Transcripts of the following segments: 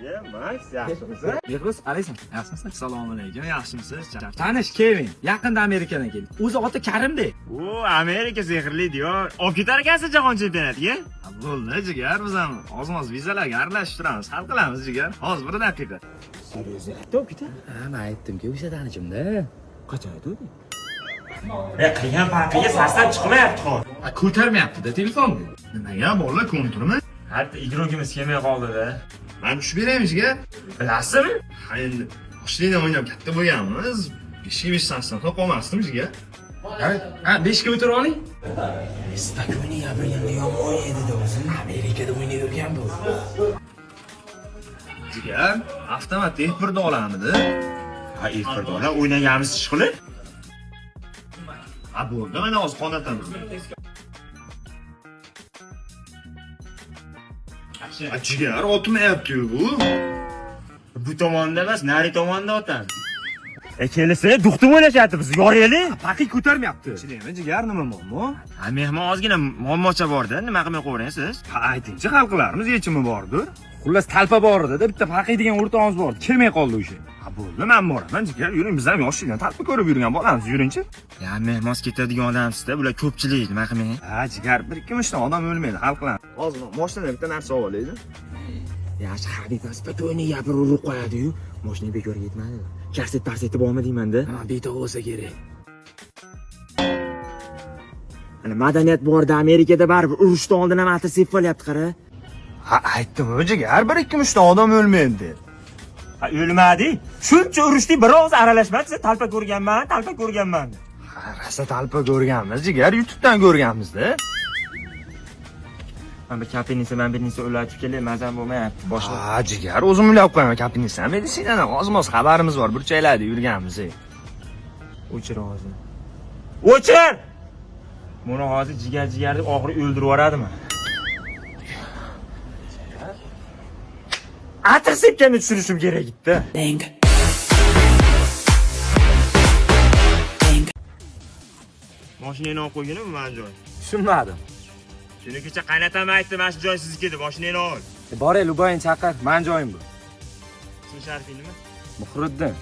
Ye, Max, yaxshimisiz? Behruz, qalaysan? Yaxshimisiz? Assalomu alaykum, yaxshimisiz? Tanish Kevin, yaqinda Amerikadan keldi. O'zi oti Karimda. U Amerika sehrli diyor. Olib ketar ekansiz jahon chempionatiga? Bo'ldi jigar, biz ham ozmoz vizalarga aralashib turamiz, hal qilamiz jigar. Hozir bir daqiqa. Ha, men aytdim-ku, o'sha tanishimda. Qachon aytding? E, qilgan farqiga sasdan chiqmayapti hozir. Ko'tarmayapti-da telefonni. Nimaga bolalar ko'nturmi? Hatto igrogimiz kelmay qoldi-da. Men tushib beraymi jigar? Bilasizmi? Ha endi yoshlikdan o'ynab katta bo'lganmiz. 5 ga 5 sasdan qolmasdim jigar. Ha, 5 ga o'tira oling. Spokойно gapirganda yomon edi-da o'zi. Amerikada o'ynab yurgan bu. Jigar, avtomat F1 da olamidi? Ha, F1 da ola o'ynaganmiz ish qilib. Ha bo'ldi, mana hozir qonatamiz. Ha jigar, otmayapti-yu bu. Bu tomonda emas, nari tomonda otamiz. E, kelsa, duxtim o'ynashyapti biz, yoraylik. Faqih ko'tarmayapti. Chidaymi jigar, nima muammo? Ha, mehmon ozgina muammocha bor-da, nima qilmay qo'ying siz? Ha aytingchi, hal qilarmiz, yechimi bordir. Xullas talpa bor edi-da, bitta Faqih degan o'rtog'imiz bor. Kelmay qoldi o'sha. Ha bo'ldi, men boraman jigar, yuring, biz ham yoshlikdan talpa ko'rib yurgan bolamiz, yuringchi. Ya, mehmon ketadigan odamsiz-da, bular ko'pchilik, nima qilmang? Ha jigar, bir ikki mushta odam o'lmaydi, hal qilamiz. Hozir mashinada bitta narsa olib olaylik. Yaxshi, Habib spokойно gapirib urib qo'yadi-yu. Mashina bekor ketmadi. Kaset parseti bormi deyman-da. Ha, betob bo'lsa kerak. Ana madaniyat borda Amerikada baribir urushdan oldin ham atir sepib olyapti, qara. Ha aytdim-ku jigar, bir ikki mushta odam o'lmaydi deb. Ha, o'lmadi. Shuncha urushdik, bir og'iz aralashmadi. Siz talpa ko'rganman, talpa ko'rganman. Ha rosa talpa ko'rganmiz jigar, YouTube'dan ko'rganmiz-da. Men bir kapinisa, men bir narsa ulatib kelay, mazam bo'lmayapti. Boshqa. Ha jigar, o'zim ulab qo'yaman kapinisa. Meditsinadan ozmoz xabarimiz bor, burchaklarda yurganmiz. O'chir hozir. O'chir! Buni hozir jigar jigar deb oxiri o'ldirib yuboradimi? Atir sepganni tushirishim kerak edi. Bang. Bang. Mashinangni olib qo'ygin bu mani joy. Tushunmadim. Shuni kecha qaynatam aytdi, mana shu joy sizniki deb, mashinangni ol. Boray, Luboyni chaqir, man joyim bu. Ism sharifing nima? Muhriddin.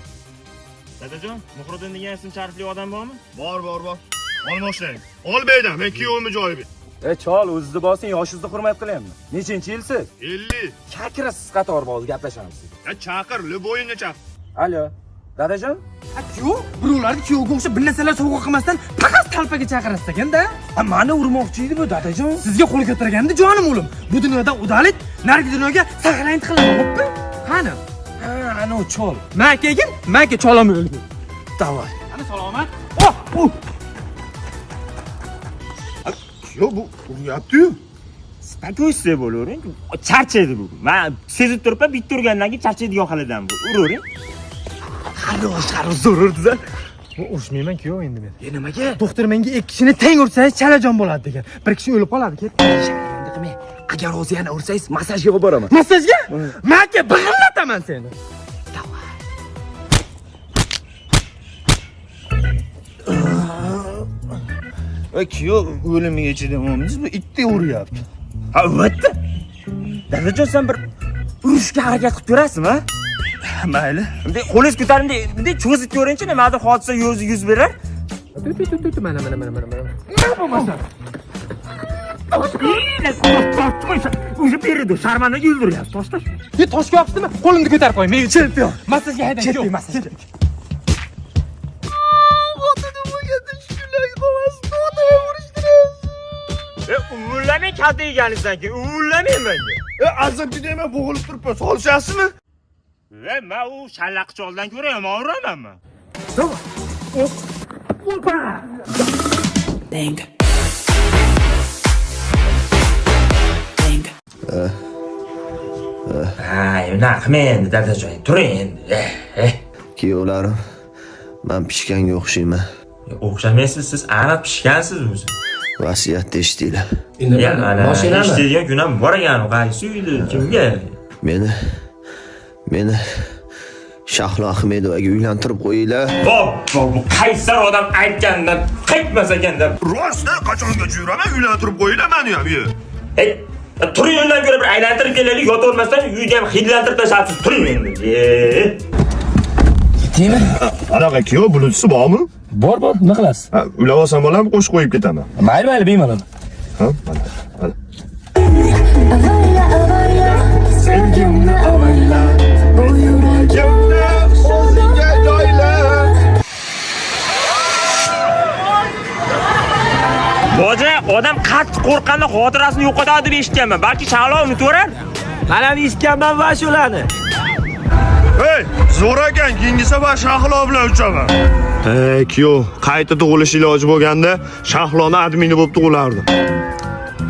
Dadajon, Muhriddin degan ism sharifli odam bormi? Bor, bor, bor. Ol mashinangni. Ol beydan, men kuyovimni joyi bu. E chol, o'zizni bosing, yoshingizni hurmat qilyapman. Nechinchi yilsiz? 50. Kakra siz qator hozir gaplashamiz. Ya chaqir, Luboyinni chaqir. Alo, dadajon? Ha, kuyov, birovlarni kuyovga o'xshab bir narsalar sovg'a qilmasdan faqat talpaga chaqirasiz ekanda. Ha, mani urmoqchi edi bu dadajon. Sizga qo'l ko'targanda jonim o'lim. Bu dunyodan udalit, narigi dunyoga saqlanib qilaman, xo'pmi? Qani? Ha, ana u chol. Men kelgin, men ke cholam o'lgin. Davay. Qani salomat? Oh, oh. Kuyov bu uryapti-yu. Spokойствие bo'lavering. Charchaydi bu. Men sezib turibman, bitta urgandan keyin charchaydigan halidan bu. Uravering. Xarosh, xarosh zo'r urdi. Urushmayman kuyov endi men. E nimaga? Doktor menga ikki kishini teng ursangiz chalajon bo'ladi degan. Bir kishi o'lib qoladi, ket. Sharmanda qilmang. Agar hozir yana ursangiz, massajga olib boraman. Massajga? Maka big'illataman seni. Va kuyov o'limiga chidamamiz, bu itdek uryapti. Ha, albatta. Dadajon, sen bir urushga harakat qilib ko'rasizmi? ha? Mayli. Bunday qo'lingiz ko'tarib, bunday bunday cho'zib ko'ringchi, nimadir hodisa yuz berar. Tu tu tu tu mana mana mana mana mana. Nima bo'lmasa? Уже berdi, sharmandaga o'ldiryapti, toshlar. Ye toshga yopishdimi? Qo'limni ko'tarib qo'y. Men chempion. Massajga haydang. Ketdik massajga. E, uvullamang kalta yeganingizdan keyin, uvullamang menga. E azab judayam bo'g'ilib turibman, solishasizmi? E, men u shallaqi choldan ko'ra yomon uraman men. Bang. Bang. Ha, unaqa qilmang endi, dadajon, turing endi. Eh, Kuyovlarim, man pishganga o'xshayman. O'xshamaysiz, siz aniq pishgansiz o'zi. Vasiyatni eshitinglar. Ya, ana, eshitadigan kun ham bor ekan, qaysi uyda, kimga? Meni meni Shahlo Ahmedovaga uylantirib qo'yinglar. Bob, bu qaysar odam aytgandan qaytmas ekan deb. Rostda qachongacha yuraman, uylantirib qo'yinglar meni ham. Ye. Ey, Turing undan ko'ra bir aylantirib kelaylik, yotavermasdan uyni ham hidlantirib tashlabsiz. Turing endi. Ketaymi? Anaqa kuyov bluetooth'i bormi? Bor, bor, nima qilasiz? Ha, ulab olsam bo'ladimi, qo'shib qo'yib ketaman. Mayli, mayli, bemalol. Ha, mana, mana. Avayla avayla sevgimni avayla bu yuragimni O'zingga joyla. Boja, odam qattiq qo'rqqanda xotirasini yo'qotadi deb eshitganman. Balki Shahlo unutaverar. Men ham eshitganman va shularni. Hey, zo'r ekan, keyingi safar Shahlo bilan uchaman. Hey, kuyov, qayta tug'ilish iloji bo'lganda Shahloni admini bo'lib tug'ilardim.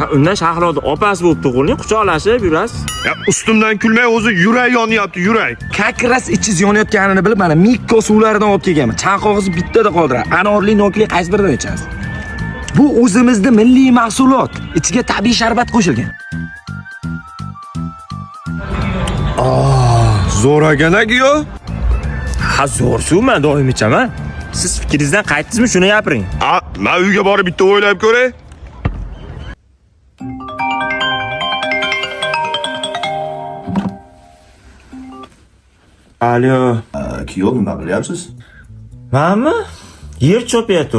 Ha, undan Shahloni opasi bo'lib tug'iling, quchoqlashib yurasiz. Ya ustimdan kulmay o'zi yurak yonyapti, yurak. Kakras ichingiz yonayotganini bilib, mana Mikko suvlaridan olib kelganman. Chanqog'ingizni bittada qoldiradi. Anorli, nokli qaysi biridan ichasiz? Bu o'zimizni milliy mahsulot. Ichiga tabiiy sharbat qo'shilgan. Zo'r ekan kuyov. Ha, zo'r suv, men doim ichaman. Siz fikringizdan qaytdingizmi, shuni gapiring. A, men uyga borib bitta o'ylab ko'ray. Alo. Kuyov, nima qilyapsiz? Manmi? Yer chopyapti.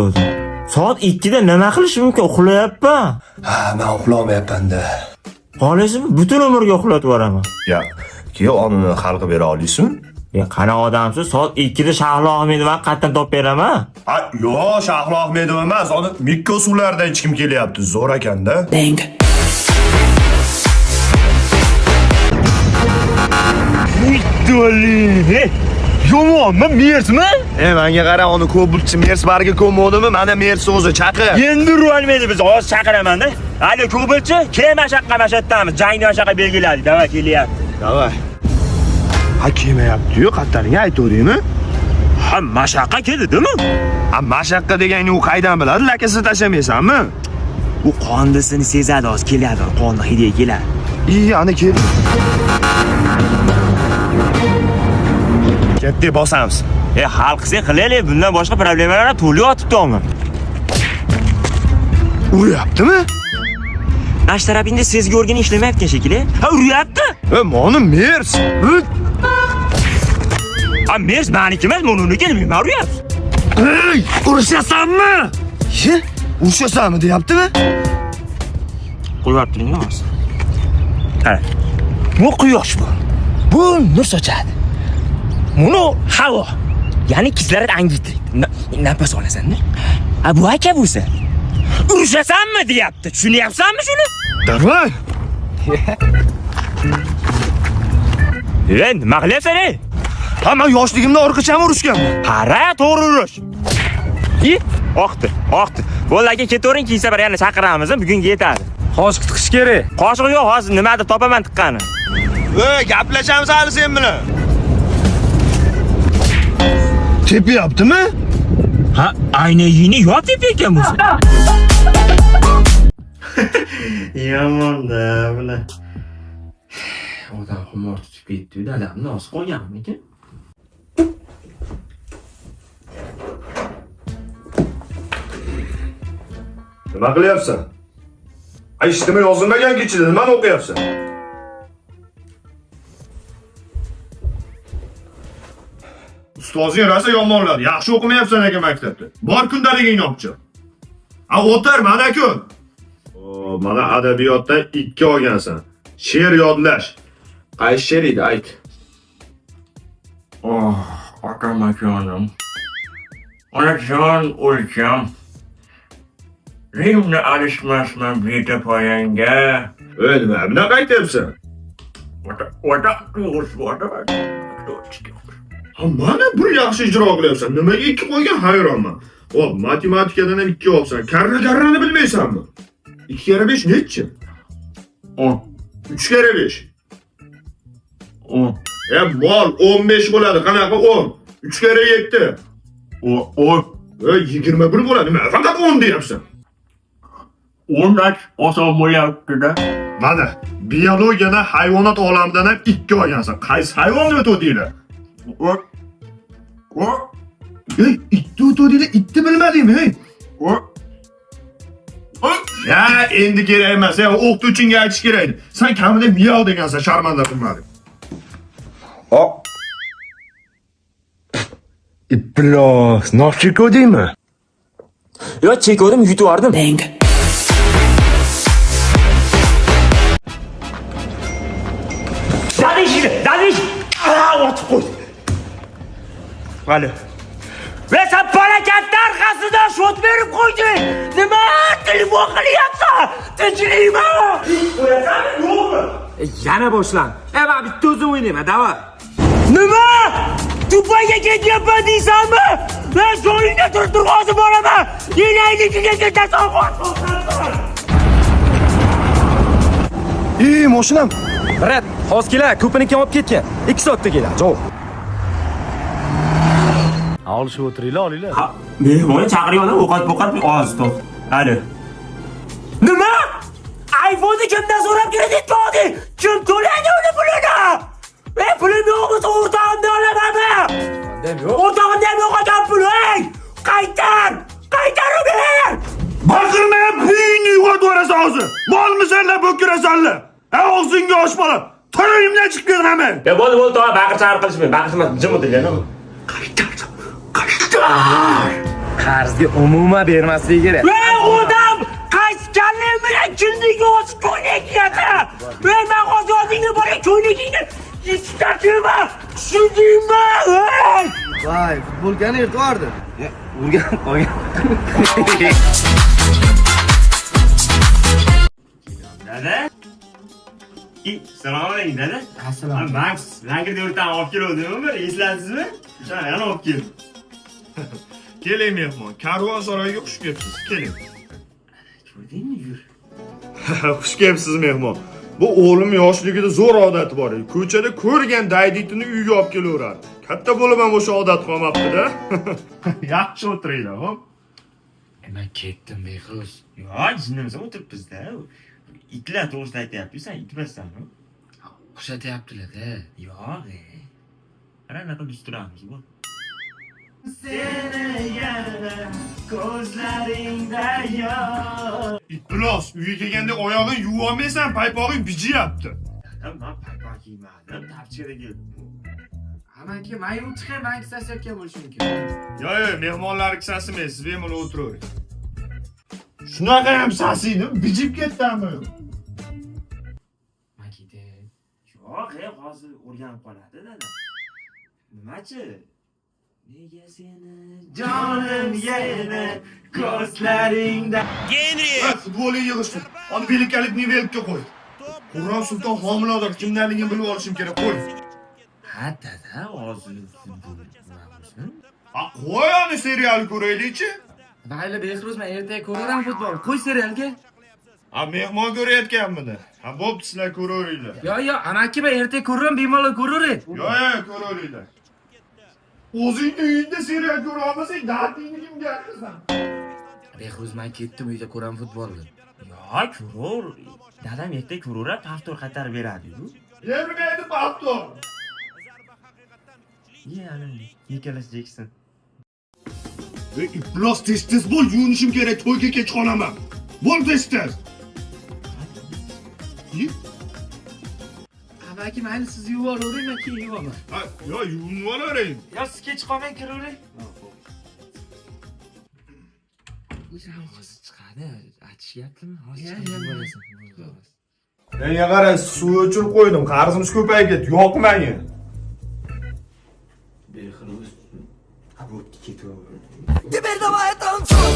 Soat 2 da nima qilishim mumkin? Uxlayapman. Ha, men uxlamayapman-da. Xohlaysizmi? Butun umrga uxlatib yuboraman. Ya, kuyov, onini hal qilib bera olasizmi? E, qanaqa odamsiz? Soat 2 da Shahlo Ahmedovani qayerdan topib beraman? Ha, yo'q, Shahlo Ahmedov emas, uni Mikko suvlaridan ichkim kelyapti. Zo'r ekanda. Bang. Yomonmi? Mersmi? E, menga qara, uni ko'pchi Mers barga ko'modimi? Mana Mers o'zi chaqir. Endi urolmaydi biz. Hozir chaqiraman-da. Alo, ko'pilchi, kel mashaqqa mashatdamiz. Jangni mashaqqa belgiladik. Davay, kelyapti. Davay. Ha, kelmayapti-yu, qattaringga aytaverdingmi? Ha, mashaqqa keldi-dimi? Ha, mashaqqa deganini u qaydan biladi? Lakasini tashlamaysanmi? U qondisini sezadi, hozir keladi, qonni hidiga keladi. I, ana keldi. Ketdik, bosamiz. E, hal qilsak qilaylik, bundan boshqa problemalar ham to'la yotibdi. Uryaptimi? Mana shu tarafingda sezgi organi ishlamayotgan shekilli. Ha, uryapti. E, mani Mers. Ha, Mers meniki emas, men uniki, nima uryapsiz? Ey, Urishasanmi? Ye, urushasanmi deyaptimi? Qo'yib turing hozir. Qara. Bu quyosh bu. Bu nur sochadi. Buni havo. Ya'ni kislorod angidrid. Nafas olasan-da. A bu aka bo'lsa. Urushasanmi deyapti. Tushunyapsanmi shuni? Davay. E, nima qilyapsan ey? Ha, men yoshligimda orqacham urushganman. Qara, to'g'ri urush. I, oqdi, oqdi. Bo'ldi aka, ketavering, keyin safar yana chaqiramiz, bugunga yetadi. Qoshiq tiqish kerak. Qoshiq yo'q, hozir nimadir topaman tiqqani. Ey, gaplashamiz hali sen bilan. Tepyaptimi? Ha, aynagingni yop tepayotgan bo'lsa. Yomonda bular. Odam xumor tutib ketdi, dadamni oz qolganmikin? Nima qilyapsan? Ay, eshitma yozilmagan ichida nimani o'qiyapsan? Ustozing rosa yomonladi. Yaxshi o'qimayapsan ekan maktabda. Bor kundaligingni olib chiq. A, o'tir, mana kun. O, mana adabiyotdan 2 olgansan. She'r yodlash. Qaysi she'r edi, ayt. Oh, akam akanim. Onajon o'lsam. Rimni alishmasman betapoyangga. Ey, nima bunaqa aytyapsan? Vata, vata, Ha, mana bir yaxshi ijro qilyapsan. Nimaga 2 qo'ygan hayronman. Hop, matematikadan ham 2 olsan. Karra karrani bilmaysanmi? 2 kara 5 nechi? 10. 3 kara 5. 10. E, mol 15 bo'ladi. Qanaqa 10? 3 kara 7. 10. E, 21 bo'ladi. Nima? Faqat 10 deyapsan. 10 oson bo'lyapti-da. Mana, biologiyadan hayvonot olamidan ham 2 olgansan. Qaysi hayvonni o'tdinglar? Ey, itni o'tdinglar, itni bilmadingmi, ey? Ya, endi kerak emas. Ya, o'qituvchingga aytish kerak edi. Sen kamida miyav degansan, sharmanda qilmading. O. Iflos, nok chekuvdingmi? Yo, chekuvdim, yutib yubordim. Bang. Dada eshikni, dada eshik. Otib qo'ydi. Hali. Va sen palakatni orqasidan shot berib qo'yding. Nima telefon qilyapsan? Tinchlikmi? Qo'yasanmi, yo'qmi? Yana boshlan. Men bitta o'zim o'ynayman, davay. Nima? Dubayga ketyapman deysanmi? Men joyingda turib tur, hozir boraman. Enangnikiga ketasan, hozir. Ey, mashinam. Brat, hozir keladi, ko'piniki olib ketgan. 2 soatda keladi, javob. Olishib o'tiringlar, olinglar. Mehmonni chaqiryapman, ovqat po'qat oz to'q. Hali. Nima? iPhone'ni kimdan so'rab kreditga olding? Kim to'laydi uni pulini? Men pulim yo'q bo'lsa o'rtog'imdan olamanmi? O'rtog'imda ham yo'q ekan pul, ey! Qaytar! Qaytarib ber! Baqirma, pulingni uyg'otib yuborasan hozir. Molmisanlar, bo'kirasanlar. Ha, og'zingga osh bola. To'yimdan chiqib ketaman. Ya bo'ldi, bo'ldi, tog'a, baqir chaqir qilishmang. Baqirishmas, jim o'tiringlar. Qaytar! Qaytar! Qarzga umuman bermasligi kerak. Ey odam! Qaysi kallang bilan kimniki o'zi ko'ylak kiyadi? Ey, men hozir yodingga boray ko'ylagingni yechib tashlayman! Tushundingmi? Ey! Voy, futbolkani yirtib yubordi. Urgan qolgan. Dada? Assalomu alaykum dada. Assalomu. Max, lagerda o'rtam olib keluvdimmi bir, esladingizmi? O'shani yana olib keldim. Keling mehmon, karvon saroyiga xush kelibsiz. Keling. Ko'rdingmi, yur. Xush kelibsiz mehmon. Bu o'g'lim yoshligida zo'r odati bor edi. Ko'chada ko'rgan dayditini uyga olib kelaverardi. Katta bo'lib ham o'sha odat qolmabdi-da. Yaxshi o'tiringlar, xo'p? Men ketdim, Behruz. Yo, jinnimiz o'tiribmiz-da. Itlar to'g'risida aytyapti, sen itmassanmi? O'xshatyaptilar-da. Yo'q, ey. Qara, anaqa biz turamiz bu. Seni yana ko'zlaringda yo'q. Iflos, uyga kelganda oyog'ing yuvolmaysan, paypog'ing bijiyapti. Dadam, men paypoq kiymadim, tavchada keldim. Amaki, men yuvib chiqay, men sasayotgan bo'lishi mumkin. Yo, yo, mehmonlarga sasimaysiz, siz bemalol o'tiravering. Shunaqa ham sasiydi, bijib ketdimi? Men ketay. Yo'q, ey, hozir o'rganib qoladi dada. Nimachi? Nega seni jonim yana ko'zlaringda Ha, futbolni yig'ishtir. Uni velikalik nivelikka qo'y. Qur'on Sulton homilador kimdaligini bilib olishim kerak, qo'y. Ha, dada, hozir futbol nima bo'lsin? Ha, qo'y uni serial ko'raylikchi. Mayli Behruz, men ertaga ko'raman futbol. Qo'y serialga. Ha, mehmon ko'rayotganmidi? Ha, bo'pti, sizlar ko'raveringlar. Yo, yo, amaki, men ertaga ko'raman, bemalol ko'ravering. Yo, yo, ko'raveringlar. O'zingni uyingda serial ko'ra olmasang, dardingni kimga aytasan? Behruz, men ketdim, uyda ko'raman futbolni. Yo, ko'raver. Dadam ertaga ko'raveradi, повтор qaytarib beradi-yu. Bermaydi повтор. Ye, ana Nikolas Jekson. Ey, iflos, tez tez bo'l, yuvinishim kerak, to'yga kech qolaman. Bo'l tez tez. Yi? Amaki, mayli siz yuvoravering, men keyin yuvaman. Ha, yo, yuvinib olavering. Yo, siz kech qolmang, kiravering. Hozir chiqadi, achishyaptimi? Hozir chiqadi, bo'lasan. Menga qara, suv o'chirib qo'ydim, qarzimiz ko'payib ketdi, yoqmagin. Behruz. Ha, bo'pti, ketaver. Теперь давай танцуй.